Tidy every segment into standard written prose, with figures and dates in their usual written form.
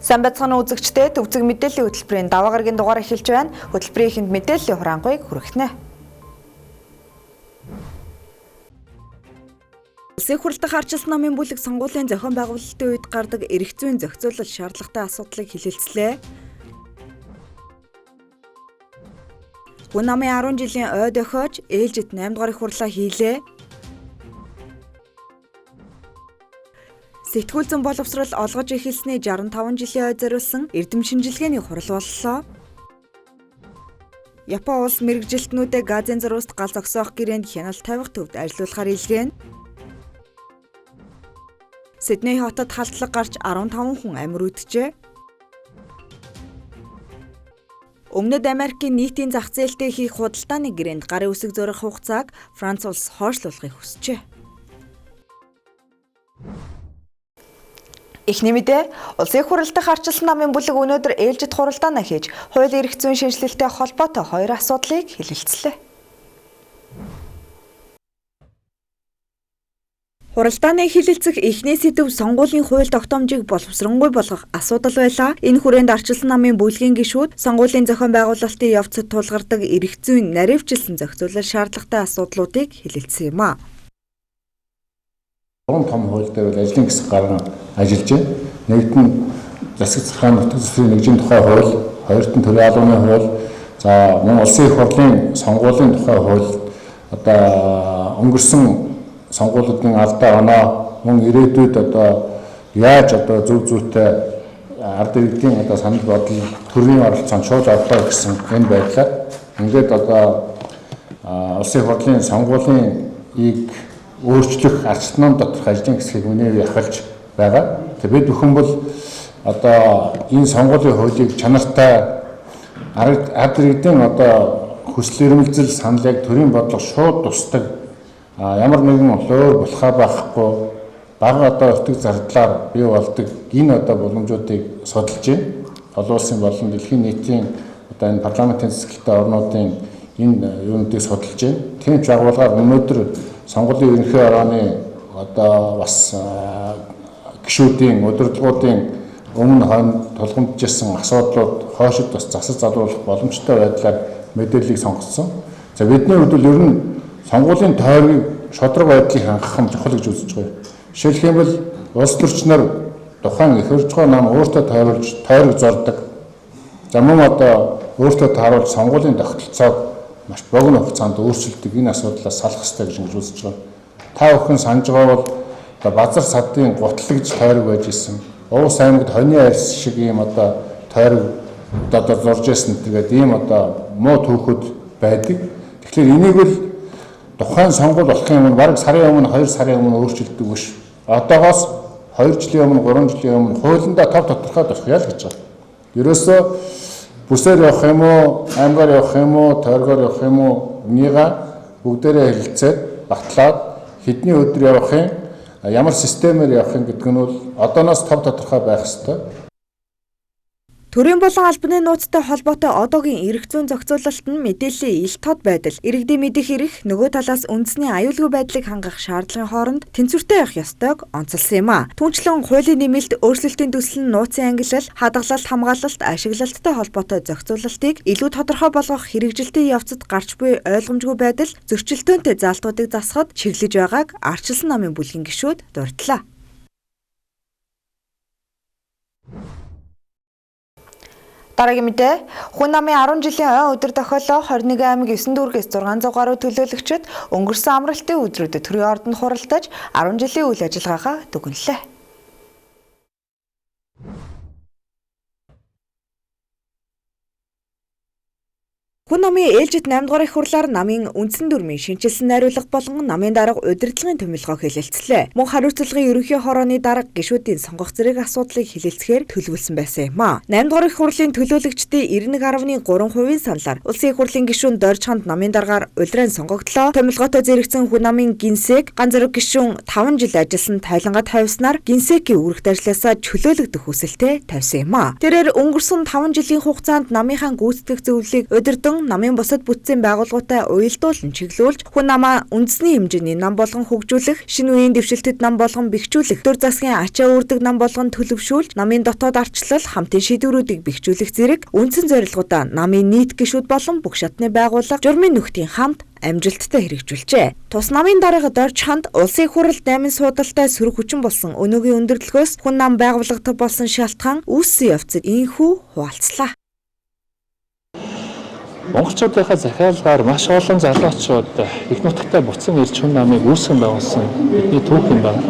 Сайн байцгаана үзэгчдээ, төвцөг мэдээллийн хөтөлбөрийн даваа гарагийн дугаар эхэлж байна. Хөтөлбөрийн эхэнд мэдээллийн хураангуйг хүргэнэ. Улсын их хурл дахь арчилсан намын бүлэг сонгуулийн зохион байгуулалтын үед гардаг эрх зүйн зохицуулалт шаардлагатай асуудлыг хэлэлцлээ. Хүн намын 10 жилийн ой дохиож ээлжит 8 дугаар их хурлаа хийлээ. Сэтгүүл зүйн боловсрол олгож эхэлсний 65 жилийн ой зориулсан эрдэм шинжилгээний хурал боллоо. Япон улс мэргэжилтнүүдэд газын зурваст гал зогсоох гэрээнд хяналт тавих төвд ажиллуулахаар илгээнэ. Сидней хотод халдлага гарч 15 хүн амир үджээ. Өмнөд Америкийн нийтийн зах зээлтэй хийх худалдааны гэрээнд гарын үсэг зурах хугацааг Франц улс хойшлуулахыг хүсжээ. Эхний мэдээ, Улсын их хурал дахь арчилсан намын бүлэг өнөөдөр ээлжит хуралдаанаа хийж, хууль эрх зүйн шинжилэлтэй холбоотой хоёр асуудлыг хэлэлцлээ. Хуралдааны хэлэлцэх эхний сэдэв сонгуулийн хууль тогтоомжийг боловсронгуй болгох асуудал байлаа. Энэ хүрээнд арчилсан намын бүлгийн гишүүд сонгуулийн зохион байгуулалтын явцад тулгардаг эрх зүйн наривчлсан зохицуулалт шаардлагатай асуудлуудыг хэлэлцсэн юм а. Гурван том хууль дээр бол ажлын хэсэг гарган ажиллаж байна. Нэгд нь засаг захаан нутаг засгийн нэгжийн тухай хууль, хоёрт нь төрийн албаны хууль, за мөн улсын их хурлын сонгуулийн тухай хууль, одоо өнгөрсөн сонгуулиудын алдаа оноо мөн ирээдүйд одоо яаж одоо зөв зүйтэй ард иргэдийн одоо санал бодол төрийн оролцоонд шууд орлоо гэсэн энэ байдлаар ингээд одоо улсын их хурлын сонгуулийн ийг өөрчлөх арчилсан доторх ажлын хэсгийг миний ахалж байгаа. Тэгээ бид бүхэн бол одоо энэ сонгуулийн хуулийг чанартай ард иргэдийн одоо хүсэл эрмэлзэл саналыг төрийн бодлого шууд тусдаг ямар нэгэн луур булхаа байхгүй бага одоо өртөг зардлаар бий болдог энэ одоо боломжуудыг судалж байна. Олон улсын болон дэлхийн нийтийн одоо энэ парламентын засаглалтай орнуудын энэ юунуудыг судалж байна. Тийм ч агуулгаар өнөөдөр сонгуулийн ерөнхий орооны одоо бас гишүүдийн удирдлагуудын өмнө хойно тулгамдж ирсэн асуудлууд хойшид бас засаж залруулах боломжтой байдлаар мэдээллийг сонгоцсон. За бидний хувьд бол ер нь сонгуулийн тойргийг шударга байдлыг хангах нь чухал гэж үзэж байгаа. Жишээлх юм бол улс төрч нар тухайн эх оржгоо нам өөртөө тойруулж тойрог зордог. За мөн одоо өөртөө тааруулж сонгуулийн тогтолцоог маш богино хугацаанд өөрчилдөг энэ асуудлаас салах ёстой гэж ингэж үзэж байгаа. Та бүхэн санаж байгаа бол одоо базар садын гутал гэж тойрог байж исэн. Уус аймагт хонин арьс шиг ийм одоо тойрог одоо зурж исэн тэгээд ийм одоо муу түүхүүд байдаг. Тэгэхээр энийг л тухайн сонгуул болохын өмнө бараг сарын өмнө 2 сарын өмнө өөрчилдөг биш. Одоогоос 2 жилийн өмнө 3 жилийн өмнө хуулиндаа тов тодорхой болох ял гэж байгаа. Ерөөсөө бүсээр явах юм уу, аймгаар явах юм уу, тойргоор явах юм уу, энийгээ бүгдээрээ хэлэлцээд батлаад хэдний өдөр явах юм, ямар системээр явах юм гэдэг нь бол одооноос тов тодорхой байх ёстой. Төрийн болон албаны нууцтай холбоотой одоогийн эрх зүйн зохицуулалт нь мэдээллийн ил тод байдал, иргэдийн мэдэх эрх, нөгөө талаас үндэсний аюулгүй байдлыг хангах шаардлагын хооронд тэнцвэртэй явах ёстойг онцолсон юм а. Түүнчлэн хуулийн нэмэлт өөрчлөлтийн төсөл нь нууцын ангилал, хадгалалт, хамгаалалт, ашиглалттай холбоотой зохицуулалтыг илүү тодорхой болгох хэрэгжилтийн явцад гарч буй ойлгомжгүй байдал, зөрчилдөөнтэй заалтуудыг засахад чиглэж байгааг арчилсан намын бүлгийн гишүүд дурдлаа. Дараагийн мэдээ, хүн намын 10 жилийн ой өдөр тохиолоо 21 аймаг 9 дүүргээс 600 гаруй төлөөлөгчд өнгөрсөн амралтын өдрүүдэд төрийн ордонд хуралдаж 10 жилийн үйл ажиллагаагаа дүгнэлээ. Хүн намын ээлжит 8 дугаар их хурлаар намын үндсэн дүрмийн шинэчилсэн найруулга болон намын дарга удирдлагын томилгоог хэлэлцлээ. Мөн хариуцлагын ерөнхий хорооны дарга гишүүдийн сонгох зэрэг асуудлыг хэлэлцэхээр төлөвлөсөн байсан юм а. 8 дугаар их хурлын төлөөлөгчдийн 91.3% саналаар улсын их хурлын гишүүн Доржханд намын даргаар улиран сонгогдлоо. Томилгоотой зэрэгцэн хүн намын гинсек ган зэрэг гишүүн 5 жил ажилласан тайлангаа тавьснаар гинсекийн үүрэгт ажлаасаа чөлөөлөгдөх хүсэлтэд тавьсан юм а. Тэрээр өнгөрсөн 5 жилийн хугацаанд намынхаа гүйцэтгэх зөвлөлийг удирдан болон намын бусад бүтцийн байгууллагуудтай уялдуулан чиглүүлж хүн намаа үндэсний хэмжээний нам болгон хөгжүүлэх, шинэ үеийн дэвшилтэд нам болгон бэхжүүлэх, төр засгийн ачаа үүрдэг нам болгон төлөвшүүлж, намын дотоод арчлал, хамтын шийдвэрүүдийг бэхжүүлэх зэрэг үндсэн зорилгоудаа намын нийт гишүүд болон бүх шатны байгууллага журмын нөхдийн хамт амжилттай хэрэгжүүлжээ. Тус намын дарга Дорж ханд улсын хурал 8 суудалтай сөрөг хүчин болсон өнөөгийн өндөрлөгөөс хүн нам байгуулагдах болсон шалтгаан үүссэн явцыг инхүү хуваалцлаа. Монголчуудынхаа захиалгаар маш олон залуучууд их нутагтаа буцан ирж хүн намыг үүсгэн байгуулсан бидний түүх юм байна.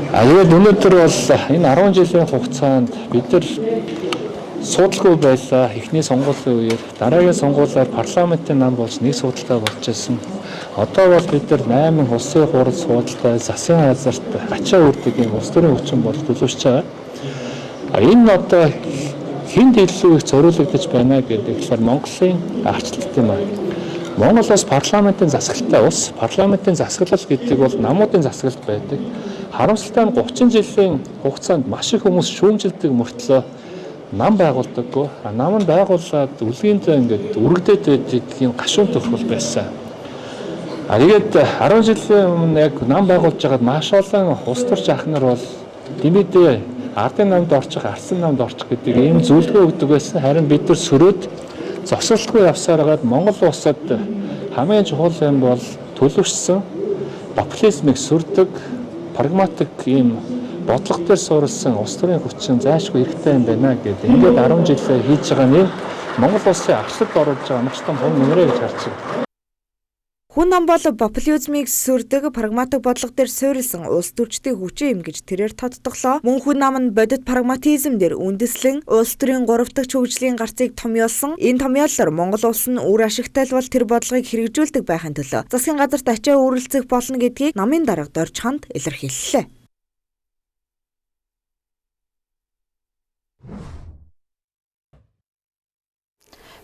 Тэгээд өнөөдөр бол энэ 10 жилийн хугацаанд бид нар суудалгүй байлаа. Эхний сонгуулийн үеэр дараагийн сонгуулиар парламентын нам болж нэг суудалтай болж ирсэн. Одоо бол бид нар 8 улсын хурал суудалтай засгийн газарт ачаа үрдэг юм улс төрийн хүчин болж төлөвшөж байгаа. Энэ одоо хүнд илүү их зориулагдаж байна гэдэг тэгэхээр Монголын арчлалт юм аа. Монгол улс парламентын засаглалтай улс. Парламентын засаглал гэдэг бол намуудын засаглалт байдаг. Харамсалтай нь 30 жилийн хугацаанд маш их хүмүүс шүүмжилдэг мөртлөө нам байгуулдаггүй. Нам нь байгуулад үлгийндээ ингээд үргэлдээд байдаг юм гашуун тохиол байсан. Тэгээд 10 жилийн өмнө яг нам байгуулж байгаад маш олон улс төрч ах нар бол дэмэдээ ардын намд орчих, арсан намд орчих гэдэг ийм зөвлөгөө өгдөг байсан. Харин бид нар сөрөөд зогсолтгүй явсаар байгаад Монгол улсад хамгийн чухал юм бол төлөвшсөн популизмыг сүрдэг, прагматик ийм бодлого дээр суурилсан улс төрийн хүчин зайлшгүй хэрэгтэй юм байна гэдэг. Ингээд 10 жилээ хийж байгаа нь Монгол улсын арчлалд оруулж байгаа маш том хүн нэмрээ гэж харж байна. Хүн нам бол популизмыг сүрдэг прагматик бодлого дээр суурилсан улс төрчдийн хүчин юм гэж тэрээр тодтоглоо. Мөн хүн нам нь бодит прагматизм дээр үндэслэн улс төрийн 3 дахь хөгжлийн гарцыг томьёолсон. Энэ томьёоллоор Монгол улс нь үр ашигтай бол тэр бодлогыг хэрэгжүүлдэг байхын төлөө засгийн газарт ачаа үүрэлцэх болно гэдгийг намын дарга Дорж ханд илэрхийллээ.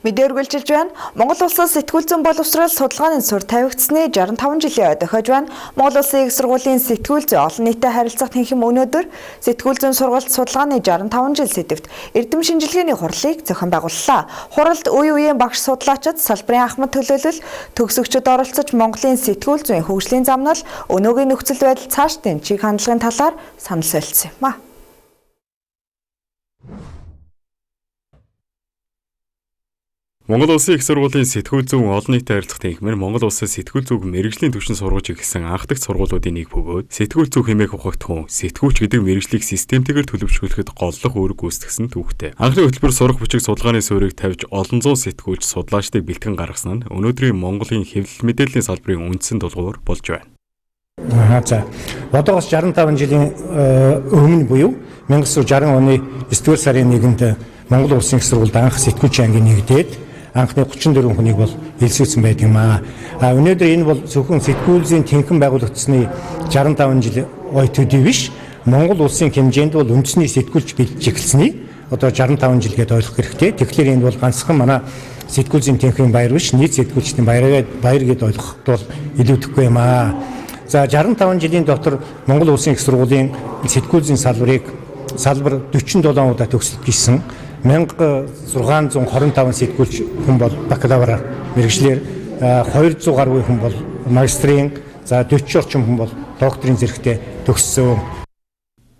Мэдээ үргэлжилж байна. Монгол улсаас сэтгүүл зүйн боловсрол судалгааны сур тавигдсаны 65 жилийн ой дохиож байна. Монгол Улсын их сургуулийн сэтгүүл зүй олон нийтэд харилцах тэнхим өнөөдөр сэтгүүл зүйн сургалт судалгааны 65 жил сэдэвт эрдэм шинжилгээний хурлыг зохион байгууллаа. Хуралд үе үеийн багш судлаачид, салбарын ахмад төлөөлөл, төгсөгчид оролцож Монголын сэтгүүл зүйн хөгжлийн замнал, өнөөгийн нөхцөл байдал цаашдын чиг хандлагын талаар санал солилцсон юм а. Монгол Улсын их сургуулийн сэтгүүл зүйн олон нийтэд харилцах тэнхимээр Монгол улсад сэтгүүл зүйг мэргэжлийн түвшинд сургаж эхэлсэн анх дахь сургуулиудын нэг бөгөөд сэтгүүл зүй хэмээх ухагтхуун сэтгүүлч гэдэг мэргэжлийг системтэйгээр төлөвшүүлэхэд голлох үүрэг гүйцэтгсэн түүхтэй. Анхны хөтөлбөр сурах бичиг судалгааны суурийг тавьж олон зуун сэтгүүлч судлаачдыг бэлтгэн гаргасан нь өнөөдрийн Монголын хэвлэл мэдээллийн салбарын үндсэн тулгуур болж байна. За. Одоогоос 65 жилийн өмнө буюу 1960 оны 9-р сарын 1-нд Монгол Улсын их сургуульд анх сэтгүүлчийн анги нэгдээд анхны 34 хүнийг бол элсүүлсэн байдаг юм аа. Өнөөдөр энэ бол зөвхөн сэтгүүл зүйн тэнхэн байгуулагдсаны 65 жил ой төдий биш. Монгол улсын хэмжээнд бол үндэсний сэтгүүлч бэлдэж эхэлсэний одоо 65 жил гэдээ ойлгох хэрэгтэй. Тэгэхээр энэ бол ганцхан манай сэтгүүл зүйн тэнхэн баяр биш, нийт сэтгүүлчдийн баяр гэдээ ойлгоход бол илүүдэхгүй юм аа. За 65 жилийн дотор Монгол Улсын их сургуулийн сэтгүүл зүйн салбар 47 удаа төгсөлт хийсэн. 1625 сэтгүүлч хүн бол бакалавраар мэргэжлээр 200 гаруй хүн бол магистрийн, за 40 орчим хүн бол докторийн зэрэгтэй төгссөн.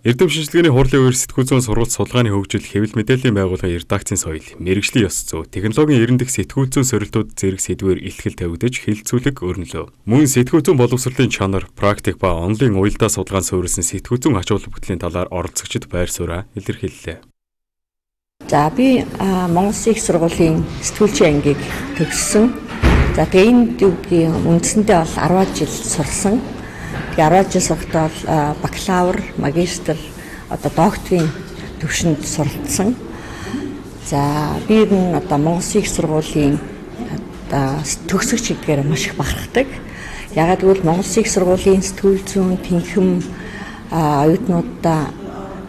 Эрдэм шинжилгээний хурлын үеэр сэтгүүл зүйн сургалт судалгааны хөгжил, хэвлэл мэдээллийн байгууллагын редакцийн соёл, мэргэжлийн ёс зүй, технологийн эрен дэх сэтгүүл зүйн сорилтууд зэрэг сэдвээр ихтгэл тавигдаж хэлэлцүүлэг өрнөлөө. Мөн сэтгүүл зүйн боловсролын чанар, практик ба онлын уялдаа судалгаанд суурилсан сэтгүүл зүйн ач холбогдлын талаар оролцогчид байр сууриа илэрхийллээ. За би Монгол Улсын их сургуулийн сэтгүүлчийн ангийг төгссөн. За тэгээ энэ юугийн үндсэндээ бол 10 жил сурсан. Тэгээ 10 жил сурахдаа бол бакалавр, магистр, одоо докторийн түвшинд суралцсан. За би энэ одоо Монгол Улсын их сургуулийн одоо төгсөгч гэдгээр маш их бахархдаг. Ягаад гэвэл Монгол Улсын их сургуулийн сэтгүүл зүйн тэнхэм оюутнуудаа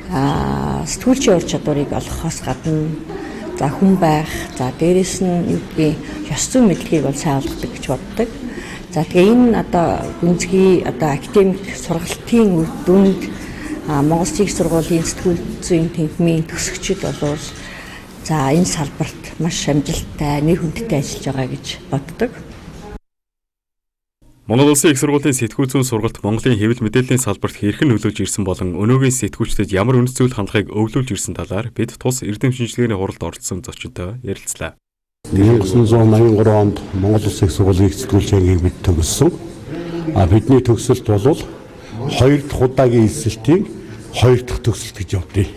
сэтгүүлчийн ур чадварыг олгохоос гадна за хүн байх, за дээрэс нь юу гэдгийг ёс зүйн мэдлэгийг бол сайн олгодог гэж боддог. За тэгээ энэ одоо гүнзгий одоо академик сургалтын үр дүнд Монгол Улсын их сургуулийн сэтгүүл зүйн тэнхимийн төгсөгчид болвол За энэ салбарт маш амжилттай, нэр хүндтэй ажиллаж байгаа гэж боддог. Монгол Улсын их сургуулийн сэтгүүл зүйн сургалт Монголын хэвлэл мэдээллийн салбарт хэрхэн нөлөөлж ирсэн болон өнөөгийн сэтгүүлчдэд ямар үнэт зүйл хандлагыг өвлүүлж ирсэн талаар бид тус эрдэм шинжилгээний хуралд оролцсон зочинтой ярилцлаа. 1983 онд Монгол Улсын их сургуулийн сэтгүүлч ангийг бид төгссөн. Бидний төгсөлт бол хоёр дахь удаагийн элсэлтийн хоёр дахь төгсөлт гэж явдیں۔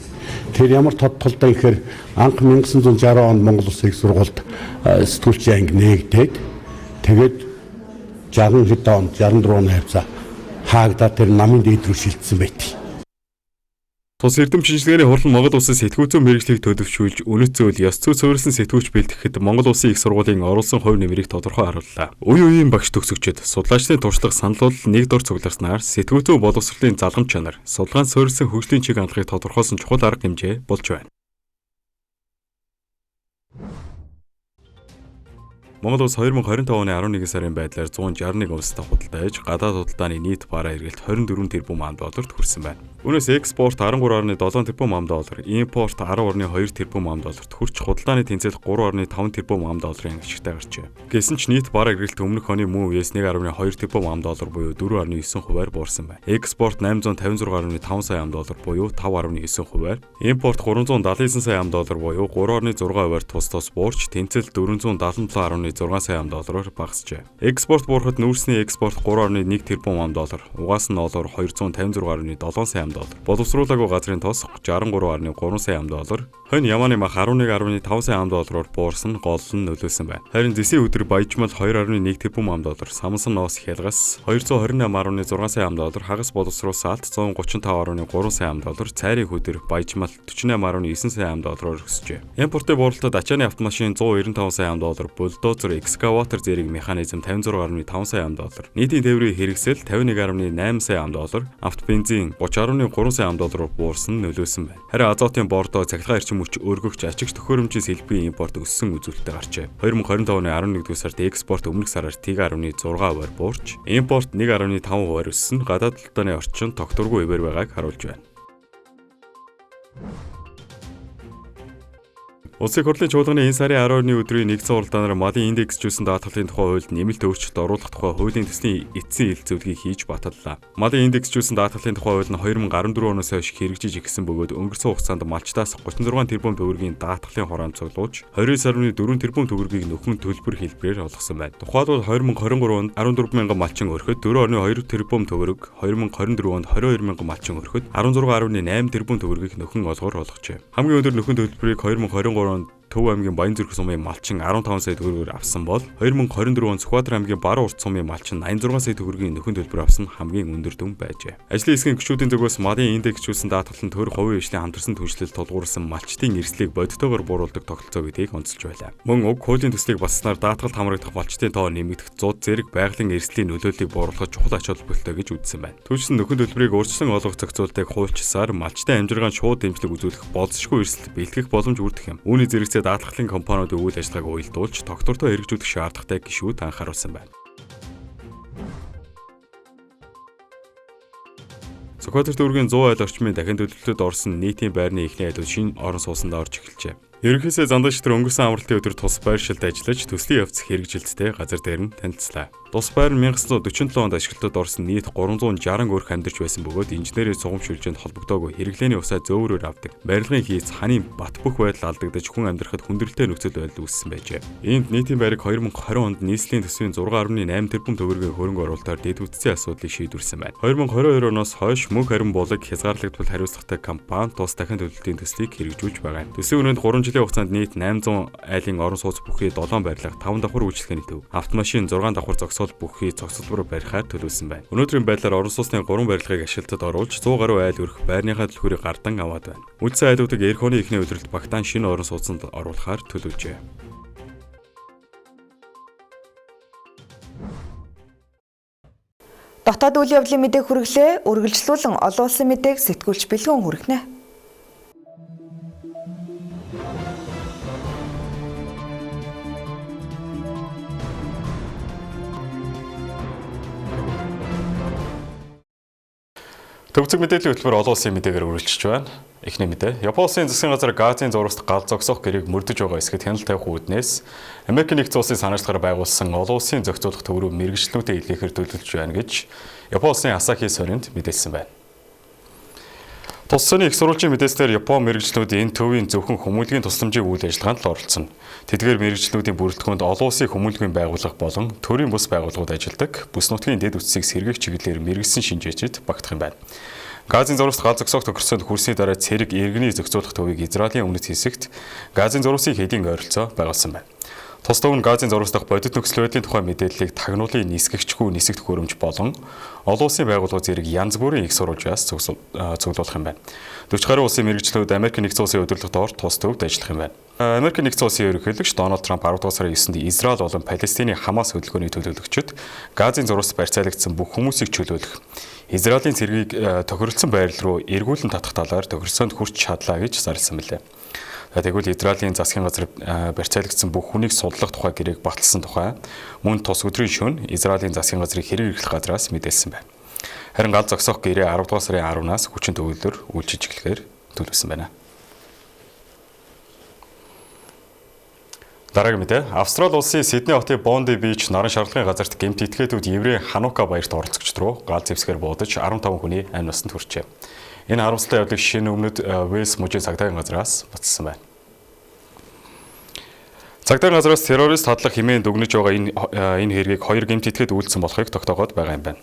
Тэр ямар тодтолтой гэхээр анх 1960 онд Монгол Улсын их сургуульд сэтгүүлчийн анги нээгдээд тэгээд 60 хэдэн онд 64 оны хавцаа хаагдаад тэр намын дээд рүү шилжсэн байт. Тус эрдэм шинжилгээний хурал нь Монгол Улсын сэтгүүл зүйн мэргэжлийг төлөвшүүлж, үнэт зүйл, ёс зүй суурилсан сэтгүүлч бэлтгэхэд Монгол Улсын их сургуулийн оруулсан хувь нэмрийг тодорхой харууллаа. Үе үеийн багш төгсөгчид судлаачдын туршлага санал бол нэг дор цугларснаар сэтгүүл зүйн боловсролын залгам чанар, судалгаанд суурилсан хөгжлийн чиг хандлагыг тодорхойлсон чухал арга хэмжээ болж байна. Монгол улс 2025 оны 11 сарын байдлаар 161 улстай худалдаж, гадаад худалдааны нийт бараа эргэлт 24 тэрбум ам долларт хүрсэн байна. Үүнээс экспорт 13.7 тэрбум ам доллар, импорт 10.2 тэрбум ам долларт хүрч худалдааны тэнцэл 3.5 тэрбум ам долларын ашигтай гарчээ. Гэсэн ч нийт бараа эргэлт өмнөх оны мөн үеэс 1.2 тэрбум ам доллар буюу 4.9 хувиар буурсан байна. Экспорт 856.5 сая ам доллар буюу 5.9 хувиар, импорт 379 сая ам доллар буюу 3.6 хувиар тус тус буурч тэнцэл 477.6 сая ам доллараар багасжээ. Экспорт буурахад нүүрсний экспорт 3.1 тэрбум ам доллар, угаас нь олоор 256.7 сая ам доллар. Боловсруулаагүй газрын тос 63.3 сая ам доллар, хонь ямааны мах 11.5 сая ам доллараар буурсан гол нь нөлөөлсөн байна. Харин зэсийн өдөр баяжмал 2.1 тэрбум ам доллар, самсан ноос хялгас 228.6 сая ам доллар, хагас боловсруулсан алт 135.3 сая ам доллар, цайрын хөдөр баяжмал 48.9 сая ам доллараар өсжээ. Импортын бууралтад ачааны автомашин 195 сая ам доллар, бульдозер, экскаватор зэрэг механизм 56.5 сая ам доллар, нийтийн тээврийн хэрэгсэл 51.8 сая ам доллар, автобензин 30.3 сая ам доллараар буурсан нөлөөлсөн байна. Харин азотын бордо, цахилгаан эрчим хүч, өргөгч, ачигч төхөөрөмжийн сэлбэгийн импорт өссөн үзүүлэлттэй гарчээ. 2025 оны 11-р сард экспорт өмнөх сараар 1.6 хувиар буурч, импорт 1.5 хувиар өссөн, гадаад талдааны орчин тогтворгүй хэвээр байгааг харуулж байна. Улсын хурлын чуулганы энэ сарын 12-ны өдрийн нэгдсэн хуралдаанаар малын индексжүүлсэн даатгалын тухай хуульд нэмэлт өөрчлөлт оруулах тухай хуулийн төслийн эцсийн ил зөвлөгийг хийж баталлаа. Малын индексжүүлсэн даатгалын тухай хууль нь 2014 оноос хойш хэрэгжиж эхэлсэн бөгөөд өнгөрсөн хугацаанд малчдаас 36 тэрбум төгрөгийн даатгалын хураам цуглуулж 29.4 тэрбум төгрөгийг нөхөн төлбөр хэлбэрээр олгосон байна. Тухайлбал 2023 онд 14 мянган малчин өрхөд 4.2 тэрбум төгрөг, 2024 онд 22 мянган малчин өрхөд 16.8 тэрбум төгрөгийг нөхөн олгоор олгожээ. Хамгийн өндөр нөхөн төлбөрийг 2023 онд Төв аймгийн Баянзүрх сумын малчин 15 сая төгрөгөөр авсан бол 2024 онд Сүхбаатар аймгийн Баруун урт сумын малчин 86 сая төгрөгийн нөхөн төлбөр авсан хамгийн өндөр дүн байжээ. Ажлын хэсгийн гишүүдийн зүгээс малын индексжүүлсэн даатгал нь төр хувийн хвшлийн хамтарсан түншлэл тулгуурласан малчдын эрсдлийг бодитоогоор бууруулдаг тогтолцоо гэдгийг онцолж байлаа. Мөн уг хуулийн төслийг батснаар даатгалд хамрагдах малчдын тоо нэмэгдэх зуд зэрэг байгалийн эрсдлийн нөлөөллийг бууруулахад чухал ач холбогдолтой гэж үзсэн байна. Түүнчлэн нөхөн төлбөрийг урьдчилан олгох зохицуултыг хуульчсаар малчдын амжиргаанд шууд дэмжлэг үзүүлэх болзошгүй эрсдэл бэлтгэх боломж бүрдэх юм. Үүний зэрэгцээ даатгалын компаниудын үйл ажиллагааг уялдуулж тогтвортой хэрэгжүүлэх шаардлагатай гишүүд анхааруулсан байна. Сүхбаатар дүүргийн 100 айл орчмын дахин төлөвлөлтөд орсон нийтийн байрны эхний айлууд шинэ орон сууцнд орж эхэлжээ. Ерөнхийдөө зандагч нар өнгөрсөн амралтын өдөр тус байршилд ажиллаж төслийн явц хэрэгжилттэй газар дээр нь танилцлаа. Тус байр нь 1947 онд ашиглалтад орсон нийт 360 өрх амьдарч байсан бөгөөд инженерийн сугам шүлжээнд холбогдоогүй хэрэглээний усаа зөөврөөр авдаг. Барилгын хийц, ханийн бат бөх байдал алдагдаж хүн амьдрахад хүндрэлтэй нөхцөл байдал үүссэн байжээ. Иймд нийтийн байрыг 2020 онд нийслэлийн төсвийн 6.8 тэрбум төгрөгийн хөрөнгө оруулалтаар дэд бүтцийн асуудлыг шийдвэрлэсэн байна. 2022 оноос хойш мөнх харин булаг хязгаарлагдвал хариуцлагатай компани тус дахин төлөлтийн төслийг хэрэгжүүлж байгаа юм. Төслийн өрөөнд 3 жилийн хугацаанд нийт 800 айлын орон сууц бүхий 7 барилга, 5 давхар үйлчилгээний төв, автомашин 6 давхар зогсоол бүхий зогсолбор барихаар төлөвлөсөн байна. Өнөөдрийн байдлаар орон сууцны 3 барилгыг ашиглалтад оруулж 100 гаруй айл өрх байрныхаа түлхүүрийг гардан аваад байна. Үлдсэн айлуудыг эх оны эхний улиралд багтаан шинэ орон сууцнд оруулахаар төлөвлөжээ. Дотоод үйл явдлын мэдээг хүргэлээ. Үргэлжлүүлэн олон улсын мэдээг сэтгүүлч Бэлгүн хүргэнэ. Төвцөг мэдээллийн хөтөлбөр олон улсын мэдээгээр үргэлжлэж байна. Эхний мэдээ. Япон улсын засгийн газар Газын зурваст гал зогсоох гэрээг мөрдөж байгаа эсэхэд хяналт тавих үүднээс Америк нэгдсэн улсын санаачлагаар байгуулсан олон улсын зохицуулах төв рүү мэргэжлүүдээ илгээхээр төлөвлөж байна гэж Япон улсын Асахи соринд мэдээлсэн байна. Тус зүйн их сурвалжийн мэдээлэлээр Япон мэргэжлүүд энэ төвийн зөвхөн хүмүүлгийн тусламжийн үйл ажиллагаанд л оролцсон. Тэдгээр мэргэжлүүдийн бүрэлдэхүүнд олон улсын хүмүүлгийн байгууллага болон төрийн бус байгууллагууд ажилладаг бүс нутгийн дэд үтсийг сэргээх чиглэлээр мэргэсэн шинжээчид багтах юм байна. Газын зурваст гал зогсоох тохирсонд хүрсний дараа цэрэг иргэний зохицуулах төвийг Израилийн өмнөд хэсэгт Газын зурвасын хэдийн ойролцоо байгуулсан байна. Тус төв нь Газын зурвас дахь бодит нөхцөл байдлын тухай мэдээллийг тагнуулын нисгэгчгүй нисэх төхөөрөмж болон олон улсын байгууллага зэрэг янз бүрийн их сурвалжаас цуглуулах юм байна. 40 гаруй улсын мэргэжлүүд Америк нэгдсэн улсын удирдлага доор тус төвд ажиллах юм байна. Америк нэгдсэн улсын ерөнхийлөгч Дональд Трамп 10 дугаар сарын 9-нд Израиль болон Палестины Хамас хөдөлгөөний төлөөлөгчид Газын зурваст барьцаалагдсан бүх хүмүүсийг чөлөөлөх, Израилийн цэргийг тохиролцсон байрлал руу эргүүлэн татах талаар тохиролцоонд хүрч чадлаа гэж зарласан билээ. Тэгвэл Израилийн засгийн газар барьцаалагдсан бүх хүнийг судлах тухай гэрээг баталсан тухай мөн тус өдрийн шөнө Израилийн засгийн газрын хэрэг эрхлэх газраас мэдээлсэн байна. Харин гал зогсоох гэрээ 10 дугаар сарын 10-наас хүчин төгөлдөр үйлчилж эхлэхээр төлөвлөсөн байна. Дараагийн мэдээ. Австрали улсын Сидней хотын Бонди Бич наран шарлагын газарт гэмт этгээдүүд еврей Ханука баярт оролцогчд руу гал зэвсгээр буудаж 15 хүний амь насанд хүрчээ. Энэ харамсалтай явдлыг шинэ өмнөд Уэльс мужийн цагдаагийн газраас баталсан байна. Цагдаагийн газраас террорист хадлах хэмээн дүгнэж байгаа энэ хэргийг хоёр гэмт этгээд үйлдсэн болохыг тогтоогоод байгаа юм байна.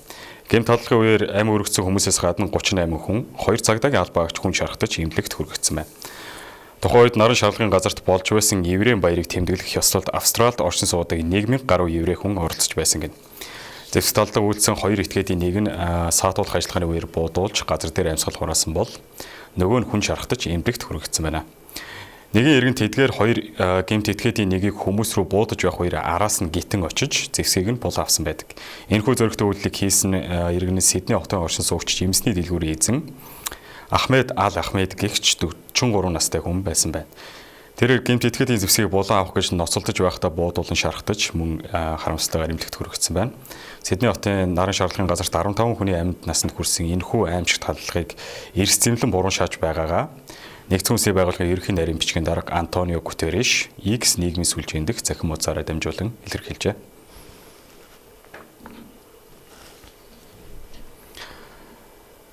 Гэмт хадлахын үеэр амь өргөцсөн хүмүүсээс гадна 38 хүн, 2 цагдаагийн албаагч хүн шархтаж эмнэлэгт хүргэгдсэн байна. Тухайн үед наран шарлагын газарт болж байсан еврейн баярыг тэмдэглэх ёслолд Австралид оршин суудаг 1000 гаруй еврей хүн оролцож байсан гэнэ. Зэвсэг талдаа үйлдсэн хоёр этгээдийн нэг нь саатуулах ажиллагааны үеэр буудуулж газар дээр амьсгал хураасан бол нөгөө нь хүн шархтаж эмнэлэгт хүргэгдсэн байна. Нэгэн иргэн тэдгээр хоёр гэмт этгээдийн нэгийг хүмүүс рүү буудаж явах үеэр араас нь гитэн очиж зэвсгийг нь булаа авсан байдаг. Энэхүү зөрөгтэй үйлдэлийг хийсэн иргэн нь Сидней хотын оршин суугч жимсний дэлгүүрийн эзэн Ахмед Ал Ахмед гэгч 43 настай хүн байсан байна. Тэрээр гэмт этгээдийн зэвсгийг булан авах гэж ноцолдож байхдаа буудуулан шархтаж мөн харамсалтайгаар эмнэлэгт хүргэсэн байна. Сидней хотын наран шарлагын газарт 15 хүний амьд насанд хүрсэн энэхүү аимшигт халдлагыг эрс зэмлэн буруу шааж байгаагаа Нэгдсэн үндэсний байгууллагын ерөнхий нарийн бичгийн дарга Антонио Гутерреш X нийгмийн сүлжээн дэх цахим утсаараа дамжуулан илэрхийлжээ.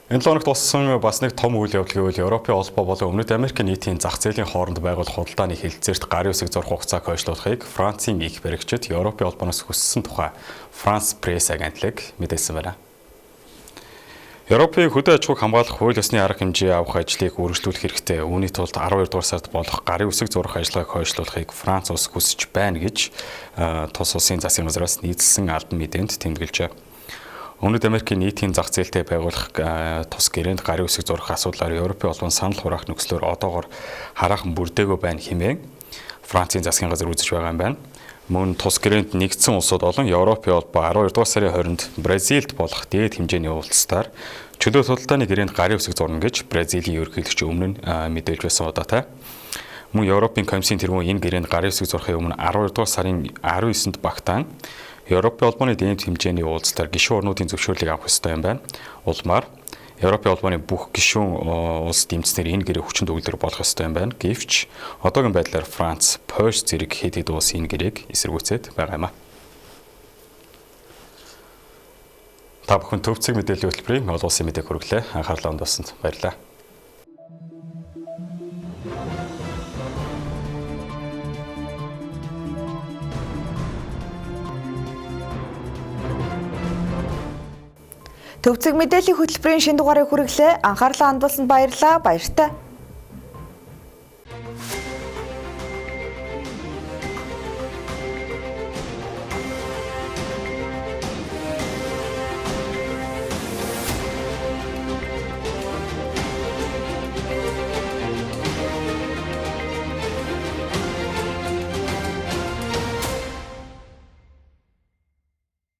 Энэ 7 хоногт болсон бас нэг том үйл явдал гэвэл Европын холбоо болон Өмнөд Америкийн нийтийн зах зээлийн хооронд байгуулах худалдааны хэлэлцээрт гарын үсэг зурх хугацааг хойшлуулахыг Францын их баригчид Европын холбооноос хүссэн тухай Франс Пресс агентлаг мэдээлсэн байна. Европын хөдөө аж ахуйг хамгаалах хууль ёсны арга хэмжээ авах ажлыг үргэлжлүүлэх хэрэгтэй. Үүний тулд 12 дугаар сард болох гарын үсэг зурх ажиллагааг хойшлуулахыг Франц улс хүсэж байна гэж тус улсын засгийн газраас нийцэлсэн албан мэдээнд тэмдэглэжээ. Өмнөд Америкийн нийтийн зах зээлтэй байгуулах тус гэрээнд гарын үсэг зурх асуудлаар Европын холбоон санал хураах нөхцлөөр одоогор хараахан бүрдээгүй байна хэмээн Францын засгийн газар үзэж байгаа юм байна. Мөн тус гэрээнд нэгдсэн улсууд болон Европын холбоо 12 дугаар сарын 20-нд Бразилд болох дээд хэмжээний уулзалтаар чөлөө худалдааны гэрээнд гарын үсэг зурна гэж Бразилийн ерөнхийлөгч өмнө нь мэдээлж байсан удаатай. Мөн Европын комиссийн тэргүүн энэ гэрээнд гарын үсэг зурхын өмнө 12 дугаар сарын 19-нд багтаан Европын холбооны дээд хэмжээний уулзалтаар гишүүн орнуудын зөвшөөрлийг авах ёстой юм байна. Улмаар Европын холбооны бүх гишүүн улс дэмжснээр энэ гэрээ хүчин төгөлдөр болох ёстой юм байна. Гэвч одоогийн байдлаар Франц, Польш зэрэг хэд хэд улс энэ гэрээг эсэргүүцээд байгаа юм а. Та бүхэн төв цэг мэдээллийн хөтөлбөрийн олон улсын мэдээг хүргэлээ. Анхаарлаа хандуулсанд баярлалаа. Төвцөг мэдээллийн хөтөлбөрийн шинэ дугаарыг хүргэлээ. Анхаарлаа хандуулсанд баярлалаа. Баяртай.